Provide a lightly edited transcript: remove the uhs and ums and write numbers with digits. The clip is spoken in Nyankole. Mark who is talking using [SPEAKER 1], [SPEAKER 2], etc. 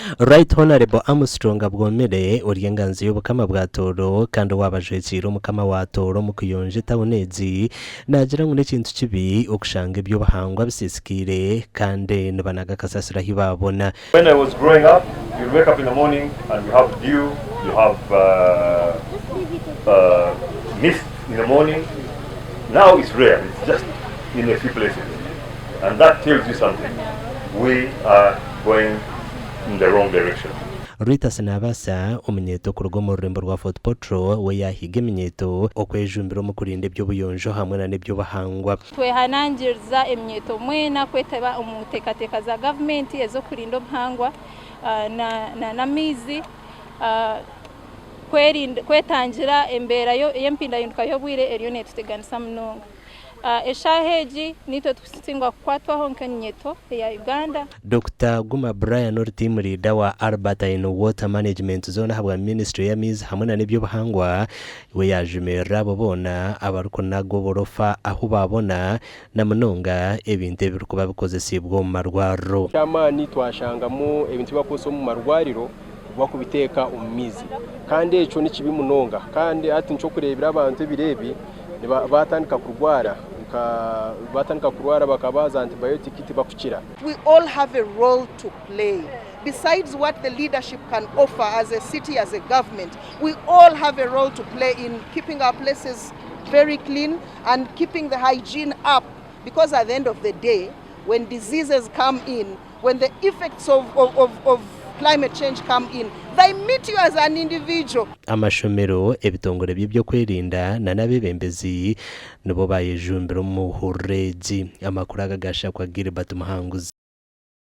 [SPEAKER 1] Right Honourable Armstrong Bwomire ori enganzi y'Obukama bwa Tooro kandi owaaba ajwekiire Omukama wa Tooro omu kuyonja etauni egi naagira ngu n'ekintu kibi okushanga eby'obuhangwa bisiisikaire kandi nibanaga kasasiro ahi baabona.
[SPEAKER 2] When I was growing up, you'd wake up in the morning and you have dew, you have mist in the morning. Now it's rare, it's just in a few places. And that tells you something. We are going in the wrong direction.
[SPEAKER 1] Rita Sinaabasa, omunyeeto kuruga omu rurembo rwa Fort Portal we yaahiga eminyeeto okwejumbira omu kurinda eby'obuyonjo hamwe na n'eby'obuhangwa.
[SPEAKER 3] Twehanangiriza eminyeeto mwena kwetaba omu nteekateeka za gavumenti ez'okurinda obuhangwa n'amaizi, kwetangira embeera y'empindahinduka y'obwire eriyo neetuteganisa munonga. Eshaaha egi niitwe tukusingwa kukwatwaho nk'eminyeeto eya Uganda.
[SPEAKER 1] Dokita Guma Brian ori tiimu riida wa Albertine Water Management Zone ahabwa minisiture y'amaizi hamwe na n'eby'obuhangwa we yaajumirira abo boona abarikunaga oburofa ahu baabona na munonga ebintu ebirikuba bikozesiibwe omu marwariro.
[SPEAKER 4] Eky'amaani twashangamu ebintu ebi barikukozesa omu marwariro barikubiteeka omu maizi kandi ekyo ni kibi munonga kandi hati nikyo orikureebera abantu ebiro ebi batandika kurwara nka batandika kurwara bakabaha za antibiotic tibakukira.
[SPEAKER 5] We all have a role to play besides what the leadership can offer as a city, as a government, we all have a role to play in keeping our places very clean and keeping the hygiene up because at the end of the day, when diseases come in, when the effects of, of, of, of climate change come in, they meet you as an individual.
[SPEAKER 1] Amashomero, ebitongore by'ebyokwerinda na n'abeebembezi nibo baayejumbira omu hururu egi. Amakuru aga gaashakwa Gilbert Muhanguzi.